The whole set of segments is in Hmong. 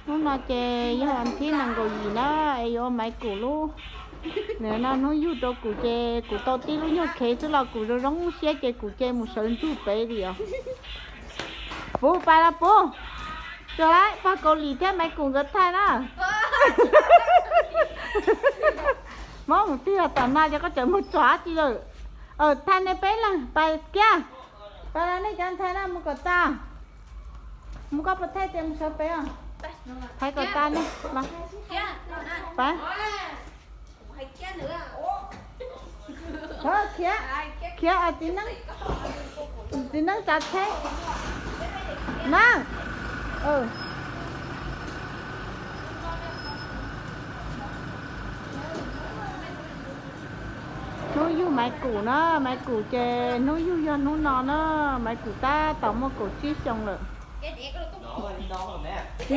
Hnub no ces yog vas thib nees nkaum yim na, es yuav ua Maiv Kuv lub, nim no hnub yug rau kuv ces kuv tau tib lub nyuag khev xwb los kuv zoo zoo siab ces kuv cia mus sawv ntsug pem li os. Puv pais los puv. Tsuag lawm, pog Kaus Lim thiab Maiv Kuv nkawd thaij na. Mob mus twg los tom no ces koj tseem mus txog dab tsi lawm. Thaij nej peb leeg pais kiag. Pais los nej cov ntxhais na mus kom tag. Mus koj puas thaij tias mus sawv pem os. Thaiv kom tag nej los. Pais. Khiav, khiav, txiv neeb, txiv neeb tsav tsheb na. Hnub yug Maiv Kuv na, Maiv Kuv ces hnub yug yog hnub no na, Maiv Kuv tab tom muaj kaum tsib xyoo lawm.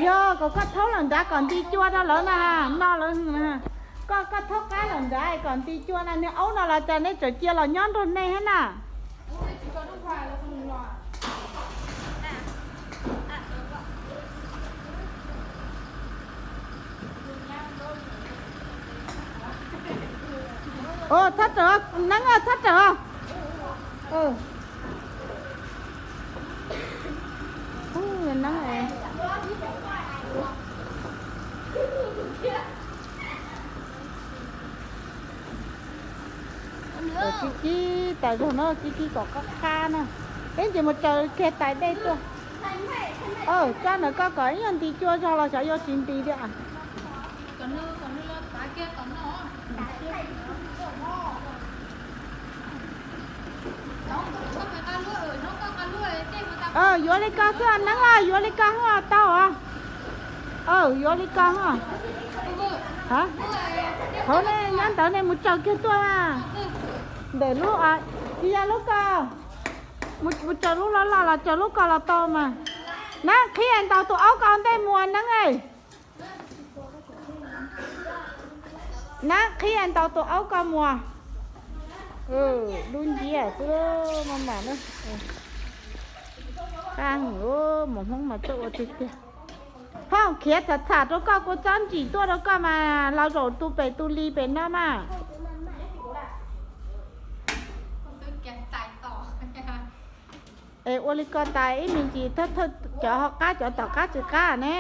Yog kom koj thaub los nrad kom nti cua rau lawv na, no lawv hwm na. Koj, koj thaub qab los nrad kom nti cua na, niag aub no los cas nej tseem cia los nyob nrog nej thiab na. Txhob rawm, neeb, txhob rawm. Neeb, kib kib tais zog no, kib kib kom qab qab na. Ib ntsis mus tsaws kiag tais dej tuaj. Tso ntawm koj kom ib nyuag nti cua zog los xyov yuav tsis nti thiab. Yuav li ko xwb neeb, yuav li ko xwb tau os. Yuav li ko. Hauv nej nyob ntawd nej mus tsaws kiag tuaj. Ntawm lub, tsis yog lub ko. Mus tsaws lub loj loj los tsaws lub ko los tau mas. Neeb, qhib ntaus tus aub ko ntej mus neeb. Neeb, qhib ntaus tus aub ko mus. Dub nciab xwb maj mam na. Qab heev, mus Hmoob mas tuaj ua tiag tiag. Phauj, khiav txham txham rau koj, kuv txob ntsim tuaj rau koj mas los zaum tu pem tu li pem no mas. Es ua li ko tas ib me ntsis thawj thawj cov ho qab, cov tom qab tsis qab ne.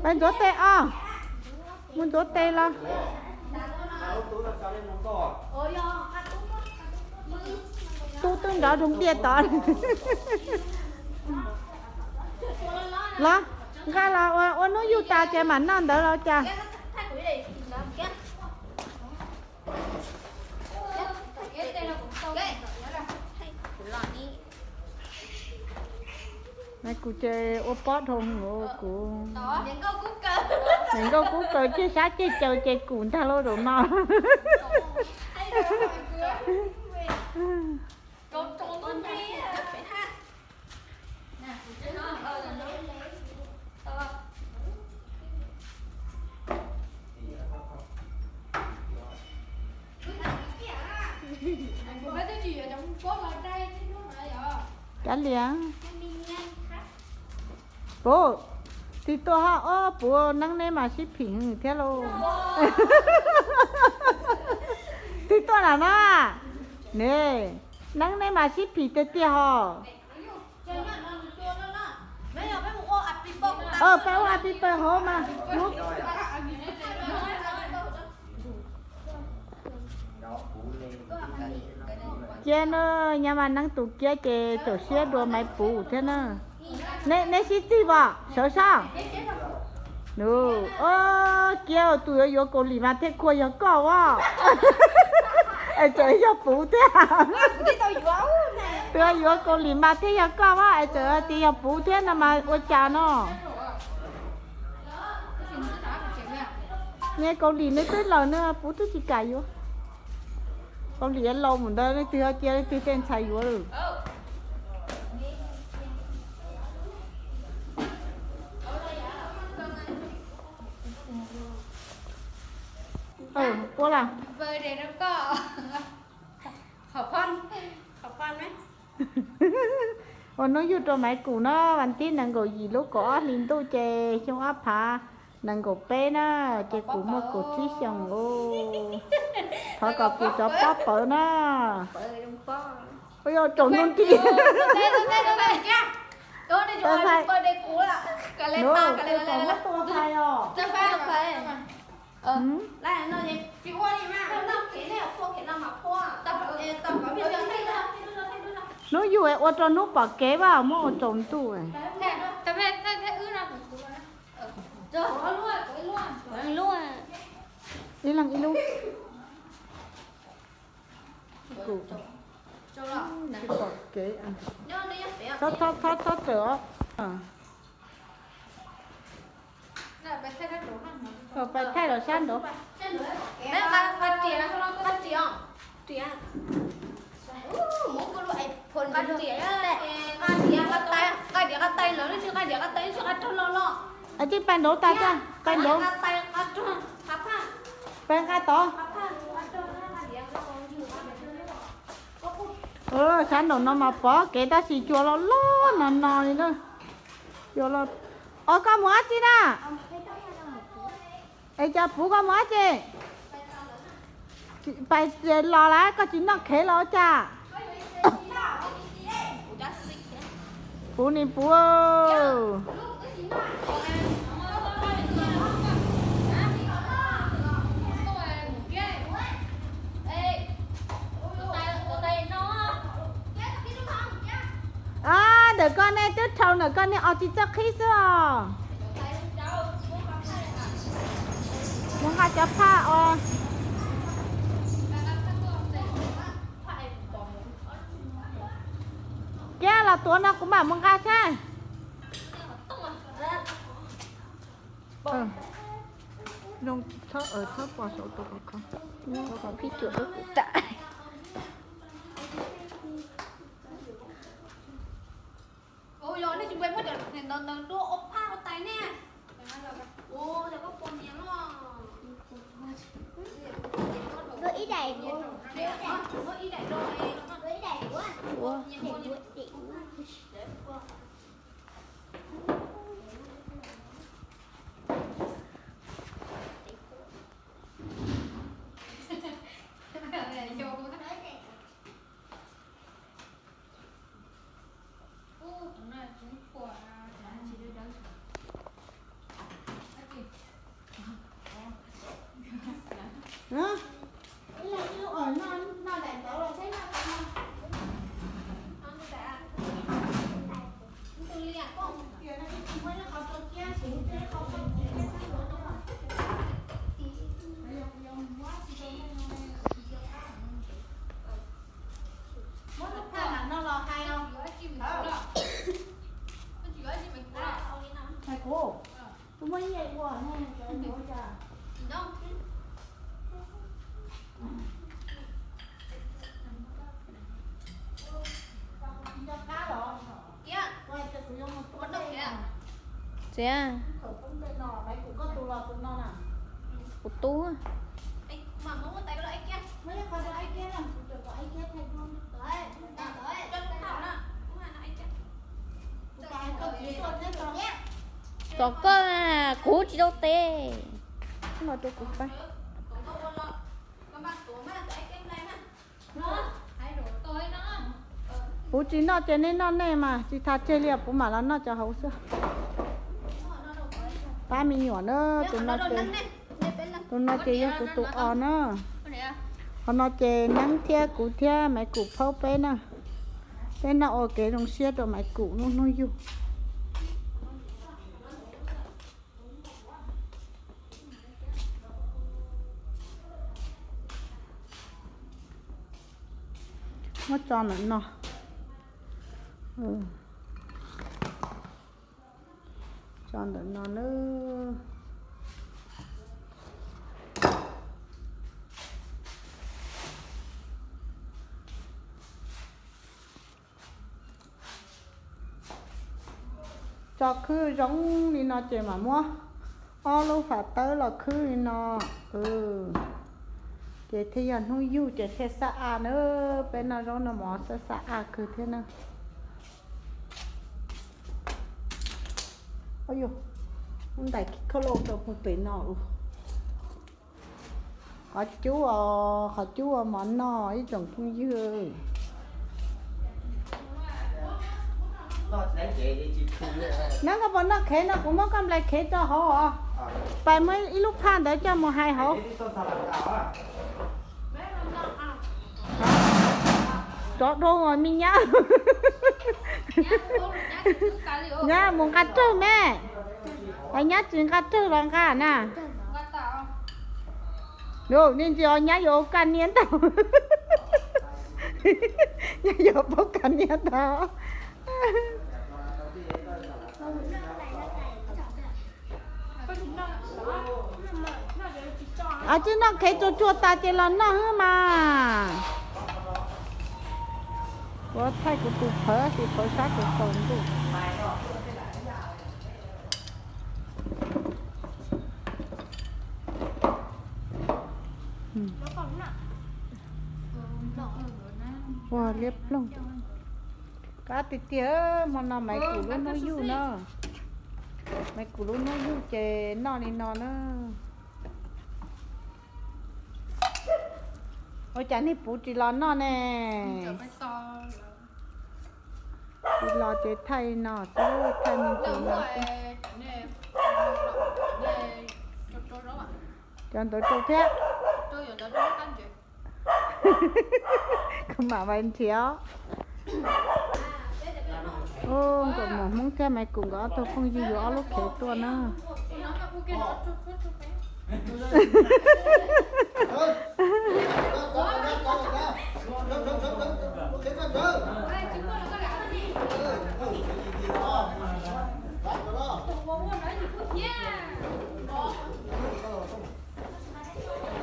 Mus ntxuav tes os, mus ntxuav tes los. Tub twb nrov roo tiaj tod. Los, nqa los ua hnub yug tas ces mam noj ntawd los cas. Kuv ces ua pob dhau, kuv niam nkauj kub kaws ceg sab ceg caws ces kuv ntag lauj zaum no. Kav liam. Puv, tig tuaj ho, ob puv neeb neb mas sib phim thiab lauj. Tig tuaj na na. Ne, neeb neb mas sib phim tiag tiag hos. Peb ua a pi paws hauv mas. Cia na, nyab mas neeb tus kiab ces txaus siab dua Maiv Puv thiab na. Neb sib txig os, sawv sab. Kiab, tus yuav yuav Kaus Lim mas thiaj khuas yog koj as. Es tseem yog Puv thiab. Tus yuav yuav Kaus Lim mas thiaj yog koj as, es tseem tias yog Puv thiab no mas ua cas no. Niag Kaus Lim nws twb laus na, Puv twb tsis kam yuav. Kaus Lim laus mus ntawd leej twg ho cia leej twg tej ntxhais yuav lawm. Ua las. Ua hnub yug rau Maiv Kuv na, vas thib nees nkaum yim lub kaum ob hli ntuj ces xyoo ob phav nees nkaum peb na, ces kuv muaj kaum tsib xyoos os. Thov kom kuv cov pob pawv na. Ua yog tsaus ntuj nti. Muab tua fais os. Hnub yug ua rau hnub pom kev vas, muab ua tsaus ntuj. Ib leeg ib lub. Tsis pom kev. Txhob txhob txhob txawm os. Pais thaij los sab nraud. Es tij pais nraud tas, pais nraud. Pais nqa tod. Sab nraum no mas pom kev tab sis cua loj loj no no li na. Os, koj mus dab tsi na? Es cas puv koj mus dab tsi? Pais los lawm koj tsis noj khev los ua cas? Puv ni puv. Ntawm koj nej twb dhau, ntawm koj nej os tsis txawj qhib xwb os. Mus nqa cov phaj os. Kiab los tuav no kuv mam mus nqa saib. Txhob pom saum tus qhov kho. Qhov pib cuam kuv tam. Muab lub phaj lam no los hais os. Hais kuv, kuv muab ib yam ua ne, ua cas? Txiv, kuv tub. Txog koj, kuv tsis tau tes. Los rau kuv pab. Kuv tsis noj ces nej noj nej mas, tsis tas tseg li, kuv mam los noj cov hauv xwb. Pab me nyuam na, tus no ces, tus no ces yog kuv tus os na. Qhov no ces Neeb thiab kuv thiab Maiv Kuv phaub peb na. Peb noj ua kev zoo siab rau Maiv Kuv lub hnub yug. Muab tso ntawm no. Tso ntawm no na. Tso khwb zoo li no ces mam muab ob lub fam tawb los khwb li no. Ces thiaj yog hnub yug ces thiaj xab a na. Peb noj zaub noj mov xab xab a kawg thiab na. Ub yuj, muab ntais khauj lauj rau puag pem no. Qhov cub, qhov cub ua mov noj ib tsoom phooj ywg. Neb koj puas noj khev no, kuv muab koj nplais khev rau hauv os. Pais muab ib lub phaj ntawd coj mus hais hauv. Tsov dhau me nyab. Nyab mus nqa rawg me. Nyab tsis nqa rawg los nqa na. Nej ntsia os, nyab yuav ua kaj niab ntag. Nyab yuav paub kaj niab ntag. Tsis noj khev, tsuag tsuag tas ces los noj xwb mas. Kuv thaij kuv tus phawv, tus phawv sab kuv tau ntuj. Ua liab ploog. Qab tiag tiag, hmo no Maiv Kum lub hnub yug na. Maiv Kum lub hnub yug ces noj li no na. Ua cas nej puv tsis los noj ne? Tsis los ces thaij no xwb, thaij me ntsis no xwb. Cov ntawd rau thiab. Kuv mam vais nrhiav. Nkauj Muas Hmoob thiab Maiv Kum nkawd ob tug phooj ywg yuav ob lub khev tuaj na.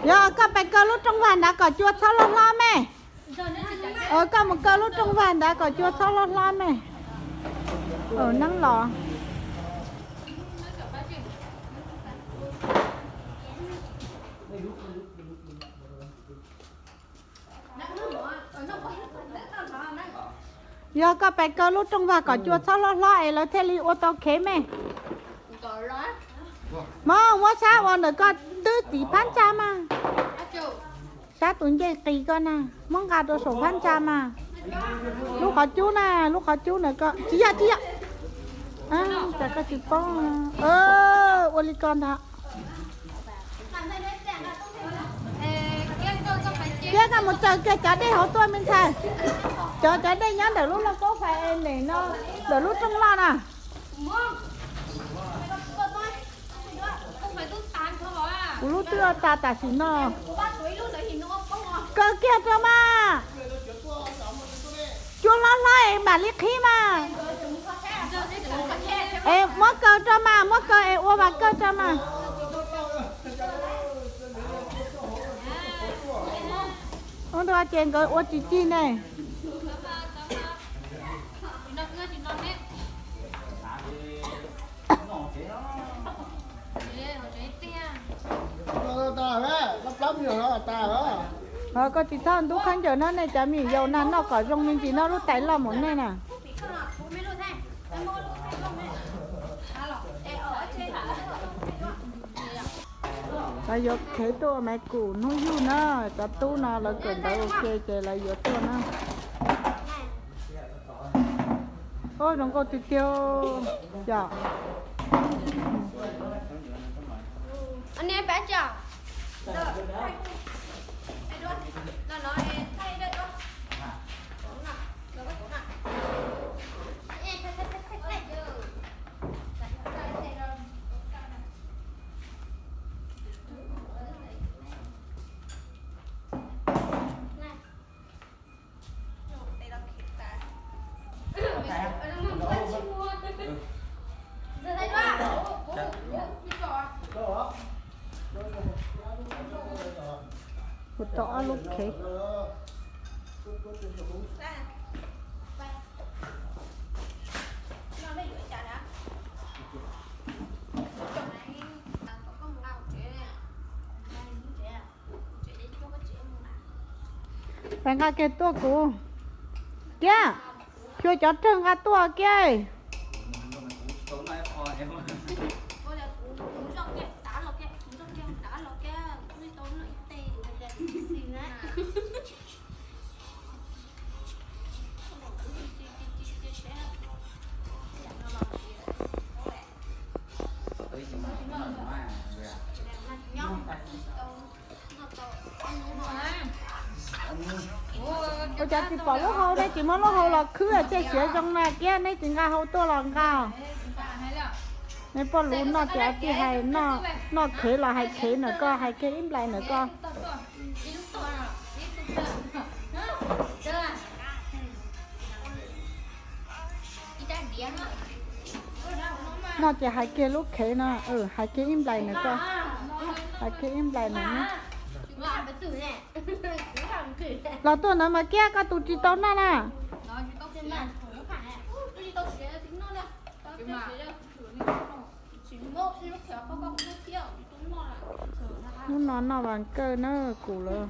Yog koj pais kaw lub rooj vag nrad kom cua txhob loj hlob me. Koj mus kaw lub rooj vag nrad kom cua txhob loj hlob me. Neeb los. Yog koj pais kaw lub rooj vag kom cua txhob hlob hlob es lawv thiaj li ua tau khev me. Mog, muab sab uas ntawm koj twb tim phab ntsa mas. Sab tus ncej qis koj na, muab nqa rau saum phab ntsa mas. Lub qhov cub na, lub qhov cub ntawm koj, tsis yog, tsis yog. Cas koj tsis paub? Ua li ko ntag. Thiab koj mus tsaws kiag cov dej hauv tuaj me ntxhais. Cov, cov dej nyob ntawm lub lauj kaub fais es nem no, ntawm lub rooj loj na. Kuv lub twb tas tam sim no. Kaw kiag rau mas. Cua hlob hlob es mam li qhib mas. Es muab kaw rau mas, muab kaw es ua vas kaw rau mas. Ua ntawd ces nkawd ua tsis cig ne. Ho koj tsis txhob ntub khaub ncaws no, nej cov me nyuam yaus na, noj kom zoo me ntsis, noj lub tais loj mus nej na. Lawv yuav khev tuaj ua Maiv Kum hnub yug na, cov tub no lawv kawm ntawv ua ke ces lawv yuav tuaj na. Zoo nkauj tiag tiag. Yog Kuv tau ob lub khev. Pais nqa kiag tuaj kuv. Kiab, xyuas cov rawg nqa tuaj kiab. Ua cas tsis pom lub hau, nej tsis muab lub hau los khwb, tej siav zoo na kiag, nej tsis nqa hau tuaj los nqa. Nej poj lus noj ces tij hais, noj khev los hais khev na koj, hais kiag ib nplais na koj. Noj ces hais kiag lub khev no, hais kiag ib nplais na koj, hais kiag ib nplais na. Los tuaj ntawd mas kiag, koj tus tsis tau noj na. Hnub no noj vas kawj na kuv lawm.